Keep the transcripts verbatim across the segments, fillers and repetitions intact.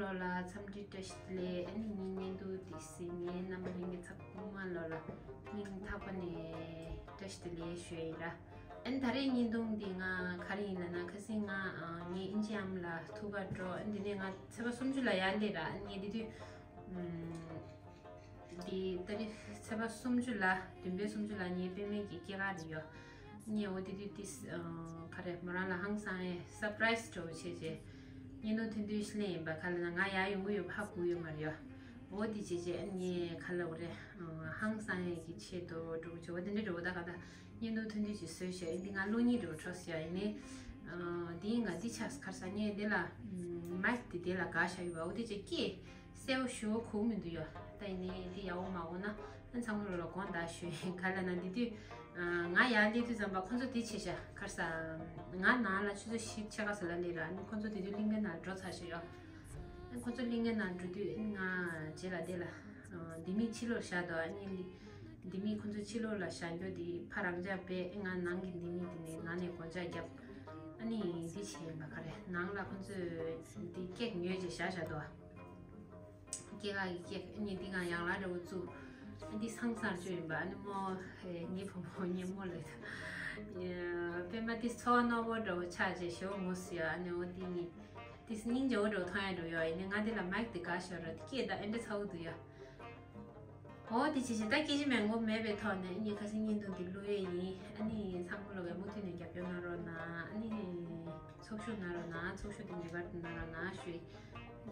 ལོ་ལ་འཚམས་འདྲི་བཀྲ་ཤིས་བདེ་ལེགས། ཨ་ནི་ངའི་བརྙན་ཐུང་འདི་གཟིགས་མཁན་རྣམ་པ་ལྷན་རྒྱས་ཚང་མ་ལོ་ལ་སྙིང་ཐག་པ་ནས་བཀྲ་ཤིས་བདེ་ལེགས་ཞུ་ཡ་ཡིན་ར། ཨ་ནི་ད་རེས་བརྙན་ཐུང་འདི་ང་ག་རེ་ཡིན་ལབ་ན། ཁ་སང་ང་ངའི་ཨིན་ཇི་ཨ་མ་ལགས་ཐུག་གར་འགྲོ། ཨ་ནི་དེ་ནས་ང་ཚེས་པ་སུམ་ཅུ་ལ་ཡར་སླེབས་ར། ཨ་ནི་ངས་དེ་དུས་ཨམ། འདི་ཏ་རིག་ཚེས་པ་སུམ་ཅུ་ལ། བདུན་པའི་སུམ་ཅུ་ལ་ངའི་པད་མའི་གི་སྐྱེས་སྐར་རེད་ཡོད། ངས་འོ་དེ་དུས་ཏིས་ག་རེ་མོ་རང་ལ་ཧང་སང་ཡས་སར་པ་རའི་སི་འདྲ་བོ་བྱས་རྗེས་བརྙན་ཐུང་ཐུང་ཐུང་ཞིག་ལེན་ཡིན་པ། ག་ལབ་ན་ང་ཡར་ཡོང་གི་ཡོད་པ་ཧ་གོ་ཡོད་མ་རེད་ཡོད། འོ་དེ་བྱས་རྗེས་ངས་ག་ལབ་དགོས་རེད། ཧང་སང་ཡས་ཀྱི་ཆེད་དུ་འདྲ་བོ་བྱས། འོ་དེ་འདྲ་འདྲ་བོ་ད་ག་ད་བརྙན་ཐུང་ཐུང་ཐུང་ཞིག་བཟོས་བྱས། འདི་ང་གློག་བརྙན་འདྲ་བོ་འཕྲོག་ཟེར་ཡ་ཡིན་ནའི། འདི་ང་འདི་ཆགས་ག་རེ་ཟ། ངས་འདི་ལ་མའིག་འདི་དེ་ལ་ག་བཞག་ཡོད་པ། འོ་དེ་བྱས་སྐད་གསལ་པོ་ཞེ་པོ་གོ་མི་འདུག་ཡ། ད་ཡིན་ནའི་འདི་ཡག་པོ་མ་གོ་ན་ཨ་ཚང་མ་ལོ་ལ་དགོངས་དག་ཞུ་ཡིན། ག་ལབ་ན་འདི་དུས་ང་ཡར་སླེབས་དུས་ཙམ་པ་ཁོང་ཚོ་དེ་བྱས་ཤག་ག་རེ་ཟ། ང་ནང་ལ་ཆུ་ཚོད་བཞི་ཕྱེད་ཀ་ཙམ་ལ་སླེབས་ར། ཨ་ནི་ཁོང་ཚོ་དེ་དུས་གླིང་ག་ནང་འགྲོ་ཚར་ཤག་ཡ། ཨ་ཁོང་ཚོ་གླིང་ག་ནང་འགྲོ་དུས་ང་རྗེས་ལ་དེ་ལ་ལྡེ་མིག་ཕྱི་ལོགས་བཞག་འདུག་ཨ་ནི་ལྡེ་མིག་ཁོང་ཚོ་ཕྱི་ལོགས་ལ་བཞག་རྒྱུ་དེ་ཕར་རང་འཇགས་པས། ང་ནང་གི་ལྡེ་མིག་དེ་ནས་ནང་ནས་སྒོ་ལྕགས་བརྒྱབ། ཨ་ནི་འདི་བྱས་ཡིན་པ། ག་རེ་ནང་ལ་ཁོང་ཚོས་འདི་ཀེག་ཉོས་རྗེས་བཞག་བཞག་འདུག་སྐྱེས་སྐར་གྱི་ཀེག་ཨ་ནི་འདི་ང་ཡང་ལ་འདྲ་བོ་བཙུགས། ཨ་འདི་སང་སར་བཅུག་ཡིན་པ། ཨ་ནི་མོ་ངའི་བུ་མོ་ངའི་མོ་ལ་པད་མ་འདི་ཚོར་བ་རྣོ་པོ་འདྲ་བོ་ཆགས་རྗེས་ཞེ་པོ་ངུ་སོང་ཡ། ཨ་ནི་འོ་འདི་ནི་འདི་སྙིང་རྗེ་པོ་འདྲ་བོ་མཐོང་ཡ་འདྲ་བོ་ཡོད། ཡིན་ནའི་ང་འདི་ལ་མའིག་འདི་ག་བཞག་ར། འདི་སྐད་ད་ཨེ་འདྲ་ཚ་བོ་འདུག་ཡ། འོ་དེ་བྱས་བྱས་ད་སྐད་ཆ་མེད་མགོ་མེད་པའི་ཐོག་ནས་ཨ་ནི་ཁ་སང་བརྙན་ཐུང་འདི་བླུག་ཡས་ཡིན། ཨ་ནི་ཚང་མ་ལོག་གིས་མུ་མཐུད་ནས་རྒྱབ་སྐྱོར་གནང་རོགས་གནང་། ཨ་ནི་ཚོགས་ཞུགས་གནང་རོགས་གནང་། ཚོགས་ཞུགས་འདི་ངེས་པར་དུ་གནང་རོགས་གནང་ཞུ་ཡིན།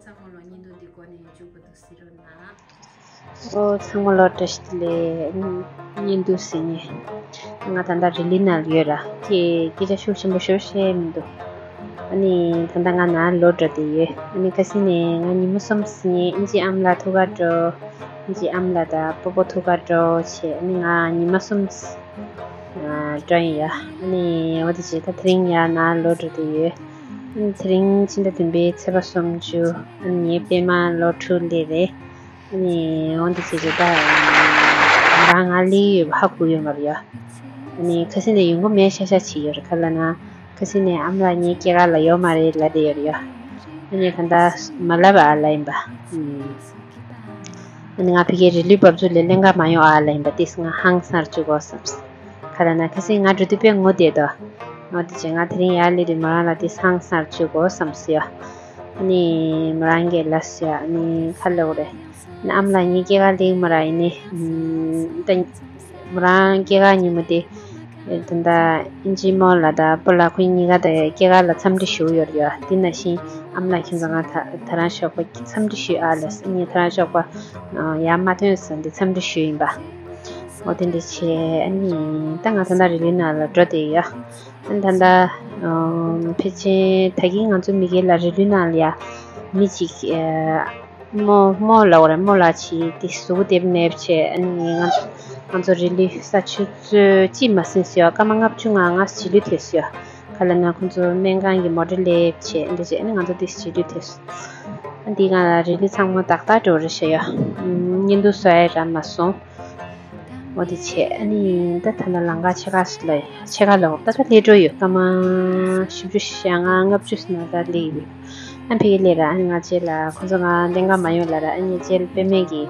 ཚང་མ་ལོག་བརྙན་ཐུང་འདི་འགོ་ནས་མཇུག་བར་དུ་གཟིགས་རོགས་གནང་། ཨོ་ཚང་མ་ལོག་བཀྲ་ཤིས་བདེ་ལེགས། བརྙན་ཐུང་གཟིགས་མཁན། ང་ད་ལྟ་རི་ལི་ནང་ལ་ཡོད་ར། ཁྱེད་སྐད་ཆ་ཤུགས་ཆེན་པོ་ཞེ་པོ་བཤད་མི་འདུག་ཨ་ནི་ད་ལྟ་ང་ནང་ལོག་འགྲོ་བསྡད་ཡོད། ཨ་ནི་ཁ་སང་ནས་ང་ཉི་མ་གསུམ་ཙམ་ཨིན་ཇི་ཨ་མ་ལགས་ཐུག་ག་འགྲོ། ཨིན་ཇི་ཨ་མ་ལགས་དང་སྤོ་བོ་ཐུག་ག་འགྲོ་བྱས། ཨ་ནི་ང་ཉི་མ་གསུམ་ཙམ་འགྲོ་ཡིན་ཡ། ཨ་ནི་འོ་དེ་བྱས་ད་དེ་རིང་ཡར་ནང་ལོག་འགྲོ་བསྡད་ཡོད། ཨ་ནི་དེ་རིང་ཕྱི་ཟླ་བདུན་པའི་ཚེས་པ་སུམ་ཅུ། ཨ་ནི་ངའི་པད་མ་ལོ་དྲུག་སླེབས་རེད། ཨ་ནི་འོ་འདི་བྱས་བྱས་ད་ང་རང་ང་སླེབས་ཡོད་པ་ཧ་གོ་ཡོད་མ་རེད་ཡ། ཨ་ནི་ཁ་སང་ནས་ཡོང་གི་མེད་ཤག་ཤག་བྱས་ཡོད་རེད། ག་ལབ་ན་ཁ་སང་ནས་ཨ་མ་ལགས་ངའི་སྐྱེས་སྐར་ལ་ཡོད་མ་རེད་ལབ་བསྡད་ཡོད་རེད་ཡ། ཨ་ནི་ད་ལྟ་མ་ལབ་ཨ་ལབ་ཡིན་པ། ཨ་ནི་ང་ཕ་གིའི་རི་ལུའི་འབབ་ཚུགས་ལ་ཀླན་ཀ་མ་ཡོང་ཨ་ལབ་ཡིན་པ། ཏིས་ང་ཧང་སང་རུ་བཅུག་གོ་བསམས། ག་ལབ་ན་ཁ་སང་ང་འགྲོ་དུས་དཔེ་ངུ་བསྡད་དོ། ངུ་དེ་བྱས་ང་དེ་རིང་ཡར་སླེབས་དུས་མོ་རང་ལ་ཏིས་ཧང་སང་རུ་བཅུག་གོ་བསམས་ཡ། ཨ་ནི་མོ་རང་གིས་ལབ་སོང་ཡ། ཨ་ནི་ག་ལབ་དགོས་རེད། ཨ་ནི་ཨ་མ་ལགས་ངའི་སྐྱེས་སྐར་སླེབས་མ་ར། ཡིན་ནའི་ད་མོ་རང་སྐྱེས་སྐར་ཉིན་མོ་དེ་ད་ལྟ་ཨིན་ཇི་མོ་ལགས་དང་སྤོ་ལགས་ཁོ་གཉིས་ཀ་དང་སྐྱེས་སྐར་ལ་འཚམས་འདྲི་ཞུ་ཡོད་རེད་ཡ། དེ་ནང་བཞིན་ཨ་མ་ལགས་ཁྱེད་ཚོ་ང་ད་ད་རང་ཞོགས་པ་འཚམས་འདྲི་ཞུས་ཨ་ལབ། ཨ་ནི་ད་རང་ཞོགས་པ་ཡར་མ་ཐོན་ཙང་འདི་འཚམས་འདྲི་ཞུས་ཡིན་པ། འོ་དེ་འདྲ་བྱས། ཨ་ནི་ད་ང་ད་ལྟ་རི་ལི་ནང་ལ་འགྲོ་བསྡད་ཡོད། ཨ་ནི་ད་ལྟ་ཕལ་ཆེར་ད་གིན་ང་ཚོ་མི་སྒེར་ལ་རི་ལི་ནང་ལ་ཡ་མི་གཅིག་རྨོ་རྨོ་ལབ་དགོས་རེད། རྨོ་ལགས་ཅིག་དེ་གཟུགས་པོ་བདེ་པོ་མེད་པ་བྱས། ཨ་ནི་ང་ང་ཚོ་རི་ལི་ས་ཆུ་ཚོད་གཅིག་མ་ཟིན་སོང་ཡ། སྐར་མ་ལྔ་བཅུ་ང་ལྔ་བྱིས་ལུས་ཐེབས་སོང་ཡ། ག་ལབ་ན་ཁོང་ཚོ་སྨན་ཁང་གི་མོ་ཊ་སླེབས་བྱས་འདི་བྱས། ཨ་ནི་ང་ཚོ་དེ་བྱིས་ལུས་ཐེབས་སོང་། ཨ་འདི་ང་ལ་རི་ལི་ཚང་མ་ཏག་ཏག་འགྲོ་རེད་ཤག་ཡ། བརྙན་ཐུང་བཟོ་ཡ་རག་མ་སོང་། འོ་དེ་བྱས། ཨ་ནི་ད་ད་ལྟ་ལམ་ཁ་ཕྱེད་ཀ་ཞིག་ལ་ཕྱེད་ཀ་ལ་འོ་ད་ད་སླེབས་འགྲོ་ཡོད། སྐར་མ་བཞི་བཅུ་ཞེ་ལྔ་ལྔ་བཅུ་ཙམ་ལ་ད་སླེབས་ཡོད། ཨ་ཕ་གི་སླེབས་ར། ཨ་ནི་ང་རྗེས་ལ་ཁོང་ཚོ་ང་ཀླན་ཀ་མ་ཡོང་ལབ་ར། ཨ་ནི་རྗེས་ལ་པད་མ་གི་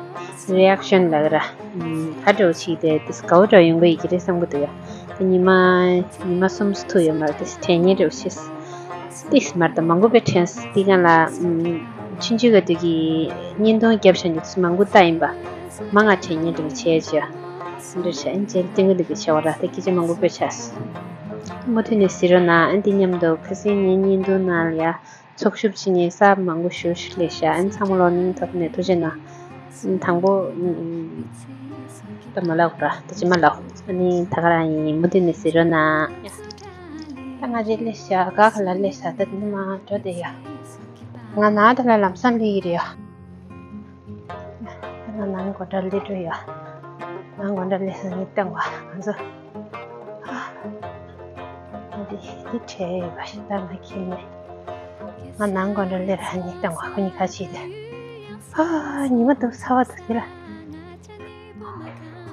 རི་ཨེག་ཤན་ལབ་ར། ག་འདྲ་བོ་ཞིག་དེ་དེ་དགའ་བོ་འདྲ་ཡོང་གི་ཡོད་ཀྱི་རེད་བསམ་གྱི་འདུག་ཡ། ད་ཉི་མ་ཉི་མ་གསུམ་ཙམ་ཐུག་ཡོད་མ་རེད། དེ་དྲན་ཉེ་འདྲ་བོ་བྱས། ཏིས་མར་དང་མང་པོ་དཔེ་དྲན་སོང་། དེ་སྒང་ལ་ཆུང་ཆུང་ག་དུས་ཀྱི་བརྙན་ཐུང་བརྒྱབ་བཞག་རྒྱུ་དེ་མང་པོ་བལྟས་ཡིན་པ། མང་ང་དྲན་ཉེ་འདྲ་བྱས་བྱས། འདྲ་བྱས་ཨིན་ཇིའི་སྟེང་གི་འདུག་གི་བྱས་པ་ར། ད་སྐད་ཆ་མང་པོ་དཔེ་ཆགས་སོང་། མུ་མཐུད་ནས་གཟིགས་རོགས་གནང་། ཨ་འདི་མཉམ་དུ་ཁ་སང་ངའི་བརྙན་ཐུང་ནང་ལ་ཡ་ཚོགས་ཞུགས་བྱེད་མཁན་གསར་པ་མང་པོ་ཞེ་པོ་ཞིག་སླེབས་ཤག་ཨ་ནི་ཚང་མ་ལོ་སྙིང་ཐག་པ་ནས་ཐུགས་རྗེ་གནང་། དང་པོ་ད་མ་ལབ་ར། ད་ཅི་མ་ལབ། ཨ་ནི་ད་ག་རང་ཡིན། མུ་མཐུད་ནས་གཟིགས་རོགས་གནང་། ད་ང་རྗེས་སླེབས་ཤག་ག་ག་ལ་སླེབས་ཤག་ད་དེ་ནས་མར་འགྲོ་བསྡད་ཡ། ང་ནང་དེ་ལ་ལམ་སང་སླེབས་ཀྱི་རེད་ཡ། ད་ང་ནང་སྒོ་འགྲམ་སླེབས་འགྲོ་ཡ། ནང་སྒོ་འགྲམ་སླེབས་སོང་། ངས་སྟོན་པ་ང་ཚོ། ཨ་འདི་འདི་བྲལ་ཡོད་པ་ཞིག་ད་ང་ཁྱིམ་ནས། ང་ནང་སྒོ་འགྲམ་སླེབས་ར། ངས་སྟོན་པ་ཁོ་གཉིས་ཁ་ཕྱེ་དེ། ཨ་ཉི་མ་འདུག་ཚ་བ་འདུག་དེ་ལ།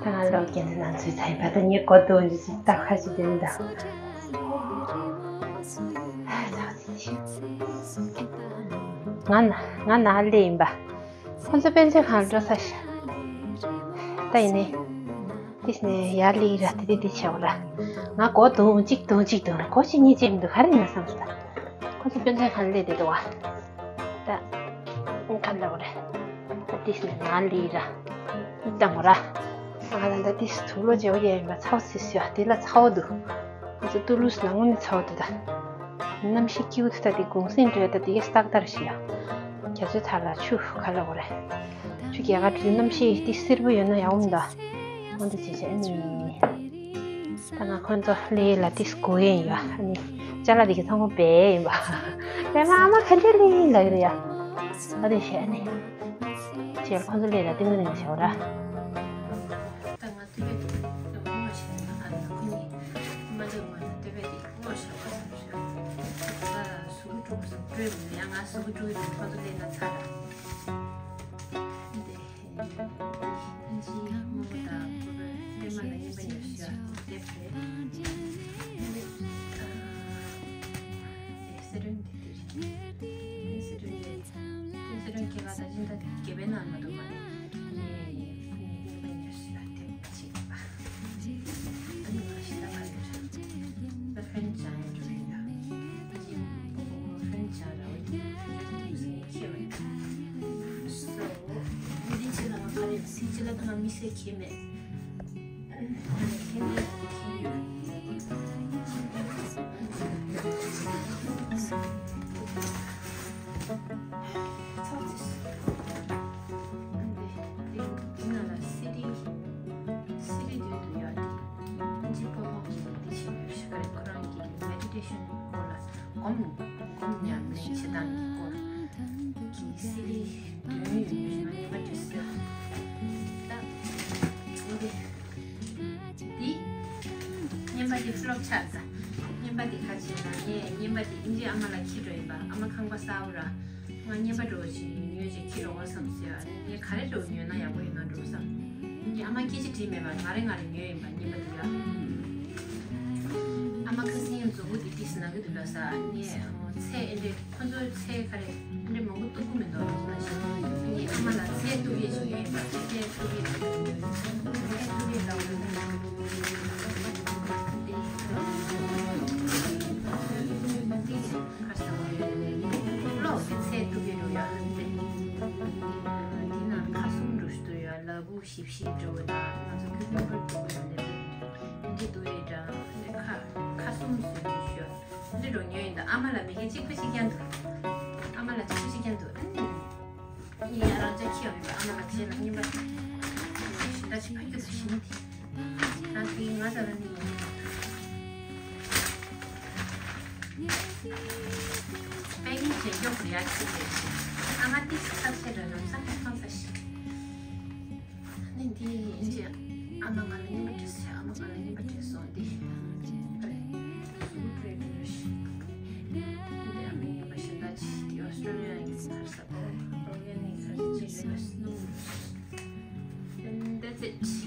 ད་ང་ལོག་གིན་ནང་ཚུད་ཚར་ཡིན་པ། ད་ངས་སྒོ་རྡུང་རྗེས་ཅིག་ད་ཁ་ཕྱེ་དེ་མི་འདུག་ང་ན་ ང་ནང་སླེབས་ཡིན་པ། ཁོ་ཚོ་དཔེ་མཛོད་ཁང་ལ་འགྲོ་ས་ཤག་ད་ཡིན་ནི། དེ་ནས་ཡར་སླེབས་ར་དེ་དེ་དེ་བྱས་པ་ར། ང་སྒོ་རྡུང་གཅིག་རྡུང་གཅིག་རྡུང་ར་སྒོ་ཕྱེ་མཁན་ཅིག་མི་འདུག་ག་རེ་ཡིན་ན་བསམ་སོང་ད། ཁོ་ཚོ་དཔེ་མཛོད་ཁང་ལ་སླེབས་བསྡད་འདུག་བ། ད་ཁ་ལ་བ་རེད། ད་དེ་ནས་ང་སླེབས་ར། བཏང་བ་ར། ང་ད་ལྟ་དེ་དུག་ལོག་བརྗེ་བོ་རྒྱག་ཡིན་པ་ཚ་བོ་ཚིག་སོ་ཡ་དེ་ལ་ཚ་བོ་འདུག་ང་ཚོ་ཏུ་ལུ་སི་ནང་ངོ་ནས་ཚ་བོ་འདུག་ད། གནམ་གཤིས་སྐྱིད་པོ་འདུག་ད་དེ་གུང་སེང་འགྲོ་ཡ་ད་དེ་གས་སྟག་དར་ཞིག་ཡ། རྒྱ་མཚོའི་མཐའ་ལ་ཆུ་ག་ལ་བ་རེད། ཆུ་རྒྱ་གར་དུ་གནམ་གཤིས་དེ་སེར་པོ་ཡོད་ན་ཡག་པོ་འདུག་ཨ་འདི་བྱས་བྱས་ཨ་ནི། ད་ང་ཁོང་ཚོ་སླེབས་ལ་དེ་སྒུག་ཡིན་ཡ། ཨ་ནི་ཅ་ལག་དེ་གས་ཚང་མ་སྦས་ཡིན་པ། ཨེ་མ་ཨ་མ་ག་འདྲས་སླེབས་ཡིན་ལབ་ཡོད་ཡ། ཨ་དེ་བྱས་ཨ་ནི། བྱས་ཁོང་ཚོ་སླེབས་ལ་ཏིང་ངེ་འཛིན་བྱས་པ་ར། ད་ང་ལྟོས་པས་དེ་ངོ་ཤེས་ན་ཨ་ན་ཁོ་གཉིས་མ་ལེ་ངོ་ན་ལྟོས་པས་དེ་ངོ་ཤེས་པ་བསམ་ཞུ། ད་གཟུགས་པོ་དཀྲུག་པ་བསམ་སྤྲོད་མི་ཡ་ང་གཟུགས་པོ་དཀྲུག་ཡོད་ཁོ་ཚོ་སླེབས་ན་ཚར་ར། འདི། ཨན་ཅི་མོ་དང་པད་མ་ལ་གཉིས་པ་ཉོ་ཤ་དེབ་རེད། སེ་རོན་དེ་དེ་རེད། སེ་རོན་དེ་སེ་རོན་ཁྱེད་ཀ་ད་ཅི་འདྲ་དགེ་བའི་ནང་མ་གཏོགས་མ་རེད། ངས་གཉིས་པ་ཉོ་ཤ་དེབ་ཅིག་པ། ཨ་ནི་ང་ཤི་ད་ག་ཡོད་རེད། ད་ཧྥན་ཅང་ཡོད་རེད་ཡ། ཨ་ཅི་ཧྥན་ཅང་ར་བའི་ཁྱེད་རེད། སོ། འདི་ཕྱི་ལ་ང་ག་རེ་སི་ཅི་ལ་ད་ང་མི་སེ་ཁྱེད་མེད། ཁྱེད་མེད་ཁྱེད་ཡོད། ཚོགས་ཅིག་འདི་འདི་ནང་ལ་སི་ཌི། སི་ཌི་འདི་འདུག་ཡ། འདི་ཨིན་ཇི་པོ་ལོག་གི་འདི་ཆེན་པོ་ཞིག་རེད། ཁོ་རང་གི་མེ་ཌི་ཊེ་ཤན་སྐོར་ལ་སྒོམ་སྒོམ་ཉམས་ལེན་བྱེད་སྟངས་ཀྱི་སྐོར་གྱི་སི་ཌི་བདུན་ཡོད་པའི་ནང་ནས་མ་བྲིས་ཟེར། ད་འོ་དེ་འདི་བརྙན་པ་འདི་ཕི་ལོག་ཆགས་ཙང་བརྙན་པ་འདི་ཁ་ཕྱེ་ན་ངས་བརྙན་པ་འདི་ཨིན་ཇི་ཨ་མ་ལ་འཁྱེར་འགྲོ་ཡིན་པ། ཨ་མ་ཁང་པ་གསར་པ་ར། ང་བརྙན་པ་འདྲ་བོ་ཅིག་ཉོས་ཅིག་འཁྱེར་འགྲོ་དགོས་བསམ་ཟེར། ཨ་ནི་ངས་ག་རེ་འདྲ་བོ་ཉོས་ན་ཡག་པོ་ཡོད་ན་འགྲོ་བསམ། ངས་ཨ་མ་སྐད་ཆ་དྲིས་མེད་པར་ང་རེ་ང་རེ་ཉོས་ཡིན་པ་བརྙན་པ་འདི་ཡ། ཨ་མ་ཁ་སང་མཛུབ་གུ་འདི་ཏིས་ན་གི་འདུག་ལ་ས་ངས་ཚེ་ཨེ་འདྲས་ཁོ་ཚོའི་ཚེ་ག་རེ་ཨེ་འདྲས་མང་པོ་གཏུབ་གི་མི་འདུག་ལ་ས་ཞིག་ངས་ཨ་མ་ལ་ཚེ་གཏུབ་ཡས་ཞིག་ཉོས་ཡིན་པ། ཚེ་གཏུབ་ཡས་ཚེ་གཏུབ་ཡས་ལ་འདི་ཁ་ས་ལོ་ཚེ་གཏུབ་ཡས་འགྲོ་ཡ་ལ་འདི་འདི་ན་ཁ་གསུམ་འགྲོ་ཞིག་འདུག་ཡ། ལ་བུ་ཞིབ་ཞིབ་འདྲ་བོ་དང་ང་ཚོ་ཁུ་པར་འདྲ་བོ་ཡོད་ནས་འདི་འདི་འདུག་ཡོད་དྲ་ཁ་ཁ་གསུམ་བཟོས་ནས་ཞོ་འདི་འགྲོ་ཉོས་ཡིན་ད། ཨ་མ་ལ་མི་གེ་གཅིག་པུ་ཞིག་ཀྱང་འདུག་ཨ་མ་ལ་གཅིག་པུ་ཞིག་ཀྱང་འདུག་ཨ་ནི་ཡ་རང་ཅག་ཁྱེར་ཡོང་ཡིན་ད། ཨ་མ་ལ་ཁྱེར་ན་གཉིས་པ་ཞིག་ད་ཅིག་ཕ་ཁྱོད་ཚོ་ཤི་ནི་དེ་ད་དེ་ང་ཚ་ར་ནི་ཡོང་ཡིན་ད། པེ་ཀིང་བྱེད་མགྱོགས་པོ་ཡག་ཤོས་རེད། ཨ་མ་ཏིས་ཁ་ཆེ་ར་རམ་ས་ཁ་ཁང་ས་ཤི། ནི་འདི་ཡིན་ཅེ། ཨ་མ་ང་ལ་རྙིང་པ་བྲིས་སོང་། ཨ་མ་ང་ལ་རྙིང་པ་བྲིས་སོང་། འདི་ཨ་མ་རྙིང་པ་ཞིག་ད་ཅི་འདི་ཨོ་སི་ཊྲེ་ལི་ཡ་ཡིན་ཟེར་ས་ཨོ་ཨོ་ཡ་ནི་ཟེར་ཅི་རེད་པ་སྣུམ། That's it.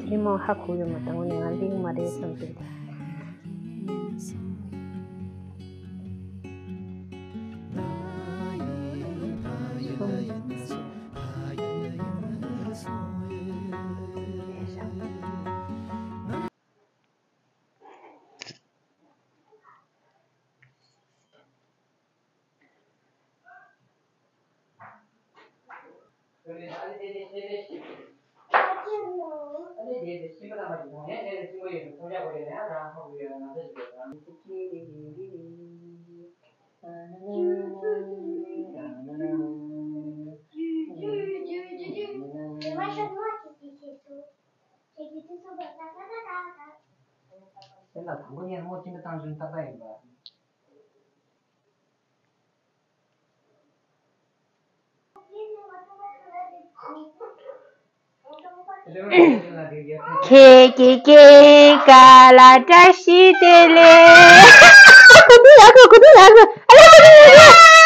ཉི་མ་ཧ་གོ་ཡོད་མ་དང་ནི་ང་གླེང་མ་རེད་བསམ་གྱི། དང་པོ་ཉིད་སྔོ་སྐྱིན་པའི་ཏང་ཧྲན་ཏག་ཏག་ཡིན་པ། ཁྱེད་ཀྱི་སྐྱེས་སྐར་ལ་བཀྲ་ཤིས་བདེ་ལེགས། གོ་ཐོས་ཡག་གོ་གོ་ཐོས་ཡག་གོ། ཨ་ལ་གོ་ཐོས་ཡག་གོ།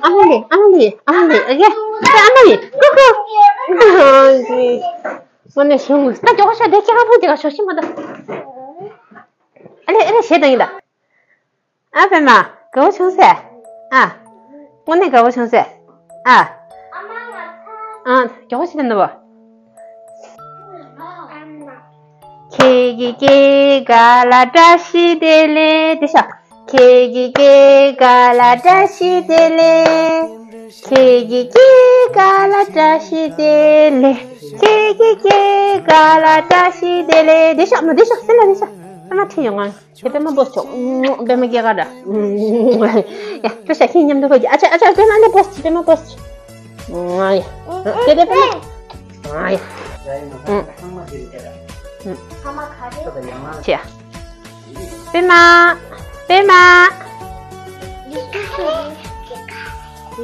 ཨ་ལེ། ཨ་ལེ། ཨ་ལེ། ཨ་ལེ། ཨ་ལེ། ཨ་ལེ། ཀུ་ཀུ། ཨ་ལེ། ད་མགྱོགས་ཤོག་དེ་ཁྱེད་རང་ཕུགས་དེ་ག་ཤོག་ཤི་མ་ད། ཨ་ལེ། ཨ་ལེ། ཞེ་དང་ཡིན་ད། ཨ་པད་མ། དགའ་བོ་བྱུང་ཟེ། ཨ། དངོས་གནས་དགའ་བོ་བྱུང་ཟེ། ཨ། ཨ། མགྱོགས་ཤོག་དེ་འདུག་བ། ཁྱེད་ཀྱི་སྐྱེས་སྐར་ལ་བཀྲ་ཤིས་བདེ་ལེགས། དེ་ཤ། ཁྱེད་ཀྱི་སྐྱེས་སྐར་ལ་བཀྲ་ཤིས་བདེ་ལེགས། ཁྱེད་ཀྱི་སྐྱེས་སྐར་ལ་བཀྲ་ཤིས་བདེ་ལེགས། ཁྱེད་ཀྱི་སྐྱེས་སྐར་ལ་བཀྲ་ཤིས་བདེ་ལེགས། དེ་ཤ་མོ་དེ་ཤ་སེ་ལ་དེ་ཤ་ཨ་མ་ཁྲིད་ཡོང་ང་། ཁྱེད་པད་མ་བོས་ཆོག་པད་མ་སྐྱེས་སྐར་འདྲ། ཡ་ཁྱོད་ཤ་ཁྱེད་མཉམ་དུ་བོས་ཀྱི། ཨ་ཅག་ཨ་ཅག་པད་མ་ལ་བོས་ཀྱི། པད་མ་བོས་ཀྱི། ང་ཡ། ཁྱེད་དེ་པད་མ། ང་ཡ། ཨུ། ཨུ། ཅི་ཡ། པད་མ། པད་མ།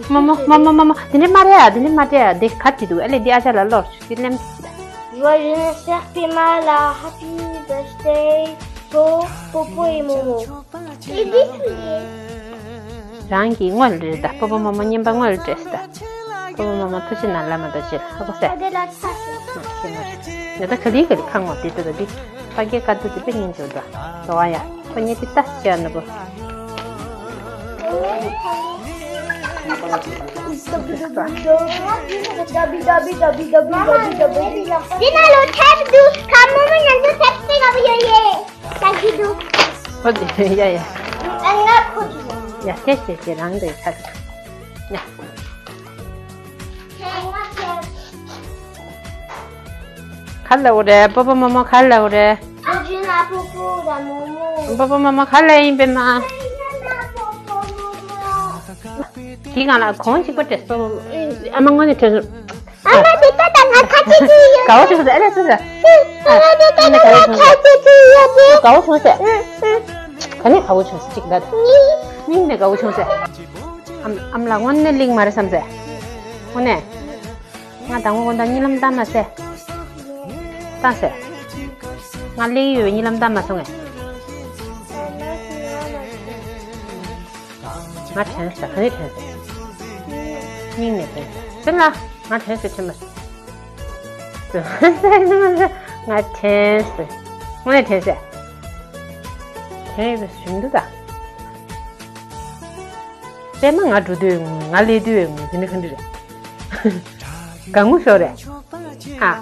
མོ་མོ་མོ་མོ་མོ་མོ། དེ་འདྲ་མ་རེད་ཨ། དེ་འདྲ་མ་རེད་ཨ། དེ་ག་བྲིས་འདུག་ཨ་ལེ། འདི་ཨ་ཅག་ལ་ཀློག་ཞུ། དེ་ལེམ་ཞིག་ད། བ་རིན་སྲེག་པད་མ་ལ་Happy birthday to པོ་པོ་ཡི་མོ་མོ། རང་གི་དངོས་ལ་རེད་ད། པོ་པོ་མོ་མོ་བརྙན་པ་དངོས་ལ་སྤྲད་ད། པོ་པོ་མོ་མོ་ཐུགས་རྗེ་གནང་། བླ་མ་རྡོ་རྗེ་ལ་ཧ་གོ་སེ། ཨ་དེ་ལ་ཚ་ཞིག་ཨ་ཁྱེད་མ་རེད། ང་ད་ག་ལི་ག་ལི་ཁ་ངོ་དེ་ད་ད་འདི་པ་སྐྱེས་སྐར་དུ་དེ་དཔེ་སྙིང་རྗེ་འདུག་ད། དོ་བ་ཡ་ཁོ་ཉེ་དེ་ལྟ་ཞེས་ན་པོ། འདི་ན་ལོ་ཐེབས་འདུག་ཁ་མོ་མོ་ཉན་དུ་ཐེབས་སེ་ག་བུ་ཡོད་ཡེ། ད་གི་འདུག་ཨོ་དེ་ཡ་ཡ། ཨ་ང་ཁོ་གི་ཡ། ཡ་ཁྱེད་ཁྱེད་ཁྱེད་རང་གི་ཁ་ཡ། ག་ལ་འོ་རེད། པོ་པོ་མོ་མོ་ག་ལ་འོ་རེད། ཨ་ཇུ་ན་པོ་པོ་དང་མོ་མོ། པོ་པོ་མོ་མོ་ག་ལ་ཡིན་པས་མ། དེ་གང་ལ་གོང་གཅིག་པ་སྤྲད་སོ། ཨ་མ་དངོས་གནས་དྲན་སོང་། ཨ་མ་དེ་ལྟ་དང་ང་ཁ་ཆེ་ཆེ་ཡོད། དགའ་བོ་བྱུང་ཟེར། ཨ་ལས་སོ་ཟེར། ཨ་མ་དེ་ལྟ་དང་ང་ཁ་ཆེ་ཆེ་ཡོད་དེ། དགའ་བོ་བྱུང་ཟེར། ག་ནས་དགའ་བོ་བྱུང་ཟེར་གཅིག་ལ། སྙིང་ནས་དགའ་བོ་བྱུང་ཟེར། ཨམ་ཨམ་ལགས་དངོས་གནས་གླེང་མ་རེད་བསམ་ཟེར། དངོས་གནས། ང་དང་པོ་དགོང་དག་གཉིད་ལམ་བཏང་མ་ཟེར། བཏང་ཟེར། ང་གླེང་ཡོད་པའི་གཉིད་ལམ་བཏང་མ་སོང་ངས། ང་དྲན་ཟེར། ག་ནས་དྲན་ཟེར། སྙིང་ནས་དྲན་ཟེར། སེམས་ལ་ང་དྲན་ཟེར་དྲན་མ་སོང་། ང་དྲན་ཟེར། དངོས་གནས་དྲན་ཟེར། དྲན་ཡོད་པའི་ཞུ་འདུག་ད། པད་མ་ང་འགྲོ་དུས་ང་སླེབས་དུས་དེ་ནི་ག་འདྲ་རེད། དགའ་ངུ་ཤོར་རེད། ཨ།